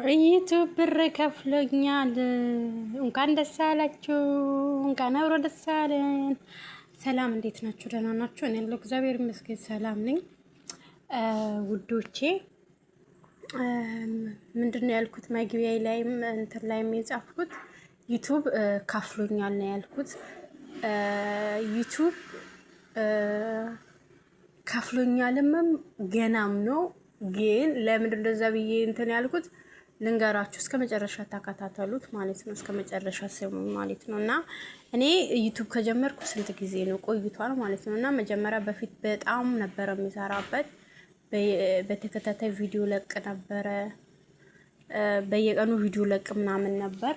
ዩቱብ ብር ከፍሎኛል። እንኳን ደስ አላችሁ፣ እንኳን አብሮ ደስ አለን። ሰላም፣ እንዴት ናችሁ? ደህና ናችሁ? እኔ ያለው እግዚአብሔር ይመስገን ሰላም ነኝ። ውዶቼ ምንድን ነው ያልኩት? መግቢያ ላይም እንትን ላይም የጻፍኩት ዩቱብ ከፍሎኛል ነው ያልኩት። ዩቱብ ከፍሎኛልምም ገናም ነው። ግን ለምንድን እንደዛ ብዬ እንትን ያልኩት ልንገራችሁ፣ እስከ መጨረሻ ተከታተሉት ማለት ነው። እስከ መጨረሻ ስሙ ማለት ነው። እና እኔ ዩቱብ ከጀመርኩ ስንት ጊዜ ነው ቆይቷል ማለት ነው። እና መጀመሪያ በፊት በጣም ነበረ የሚሰራበት፣ በተከታታይ ቪዲዮ ለቅ ነበረ፣ በየቀኑ ቪዲዮ ለቅ ምናምን ነበር።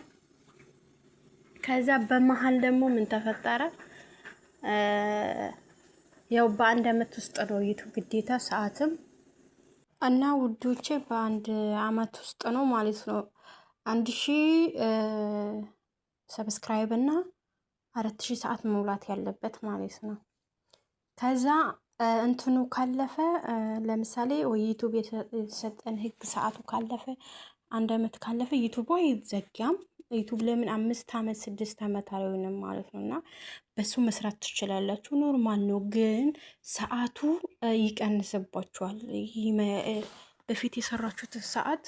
ከዛ በመሀል ደግሞ ምን ተፈጠረ? ያው በአንድ አመት ውስጥ ነው ዩቱብ ግዴታ ሰዓትም እና ውዶቼ በአንድ አመት ውስጥ ነው ማለት ነው 1000 subscribe እና 4000 ሰዓት መሙላት ያለበት ማለት ነው። ከዛ እንትኑ ካለፈ፣ ለምሳሌ ወይ ዩቱብ የተሰጠን ህግ ሰዓቱ ካለፈ፣ አንድ አመት ካለፈ ዩቱቡ አይዘጋም። ዩቱብ ለምን 5 አመት 6 አመት አልሆንም ማለት ነው። እና በሱ መስራት ትችላላችሁ፣ normal ነው። ግን ሰዓቱ ይቀንስባችኋል። በፊት የሰራችሁትን ሰዓት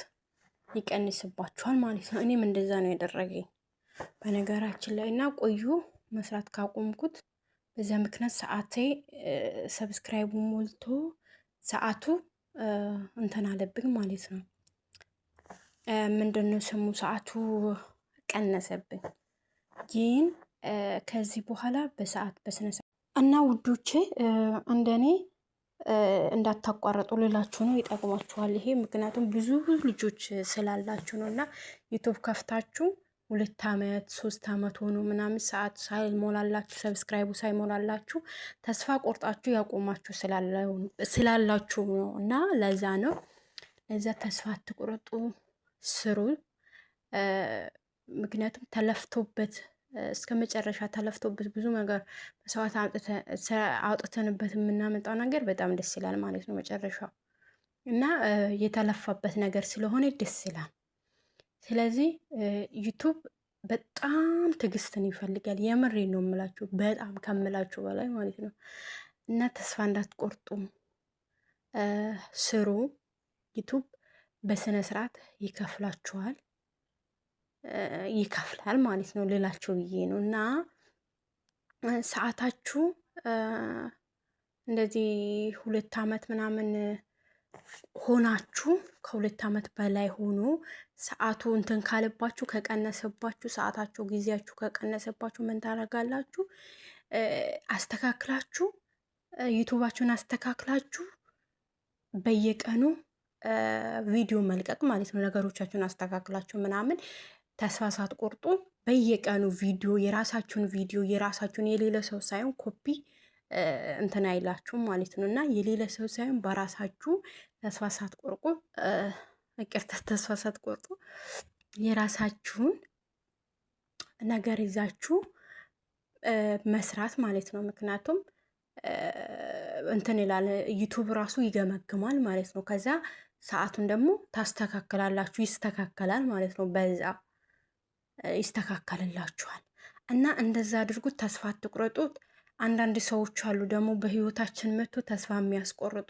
ይቀንስባችኋል ማለት ነው። እኔም እንደዛ ነው ያደረገኝ በነገራችን ላይ። እና ቆዩ መስራት ካቆምኩት በዛ ምክንያት ሰዓቴ subscribe ኡ ሞልቶ ሰዓቱ እንትን አለብኝ ማለት ነው። ምንድነው ስሙ፣ ሰዓቱ ቀነሰብኝ። ግን ከዚህ በኋላ በሰዓት በስነ እና ውዶቼ እንደኔ እንዳታቋረጡ ልላችሁ ነው። ይጠቅማችኋል ይሄ፣ ምክንያቱም ብዙ ልጆች ስላላችሁ ነው። እና ዩቱብ ከፍታችሁ 2 አመት 3 አመት ሆኖ ምናምን ሰዓት ሳይሞላላችሁ፣ subscribe ኡ ሳይሞላላችሁ ተስፋ ቆርጣችሁ ያቆማችሁ ስላላችሁ ነው። እና ለዛ ነው፣ ለዛ ተስፋ አትቁረጡ፣ ስሩ። ምክንያቱም ተለፍቶበት፣ እስከ መጨረሻ ተለፍቶበት፣ ብዙ ነገር መስዋዕት አውጥተንበት የምናመጣው ነገር በጣም ደስ ይላል ማለት ነው መጨረሻው፣ እና የተለፋበት ነገር ስለሆነ ደስ ይላል። ስለዚህ ዩቱብ በጣም ትዕግስትን ይፈልጋል። የምሬ ነው የምላችሁ፣ በጣም ከምላችሁ በላይ ማለት ነው። እና ተስፋ እንዳትቆርጡ ስሩ። ዩቱብ በስነ ስርዓት ይከፍላችኋል፣ ይከፍላል ማለት ነው ልላችሁ ብዬ ነው። እና ሰዓታችሁ እንደዚህ 2 አመት ምናምን ሆናችሁ፣ ከ2 አመት በላይ ሆኖ ሰዓቱ እንትን ካለባችሁ፣ ከቀነሰባችሁ፣ ሰዓታችሁ ጊዜያችሁ ከቀነሰባችሁ ምን ታደርጋላችሁ? አስተካክላችሁ፣ ዩቱባችሁን አስተካክላችሁ በየቀኑ ቪዲዮ መልቀቅ ማለት ነው። ነገሮቻችሁን አስተካክላችሁ ምናምን ተስፋ ሳትቆርጡ በየቀኑ ቪዲዮ፣ የራሳችሁን ቪዲዮ፣ የራሳችሁን፣ የሌላ ሰው ሳይሆን፣ ኮፒ እንትን አይላችሁም ማለት ነው። እና የሌላ ሰው ሳይሆን በራሳችሁ ተስፋ ሳትቆርጡ፣ ይቅርታ፣ ተስፋ ሳትቆርጡ የራሳችሁን ነገር ይዛችሁ መስራት ማለት ነው። ምክንያቱም እንትን ይላል፣ ዩቱብ ራሱ ይገመግማል ማለት ነው። ከዛ ሰዓቱን ደግሞ ታስተካክላላችሁ፣ ይስተካከላል ማለት ነው። በዛ ይስተካከልላችኋል። እና እንደዛ አድርጉት። ተስፋ አትቁረጡት። አንዳንድ ሰዎች አሉ ደግሞ በህይወታችን መጥቶ ተስፋ የሚያስቆርጡ።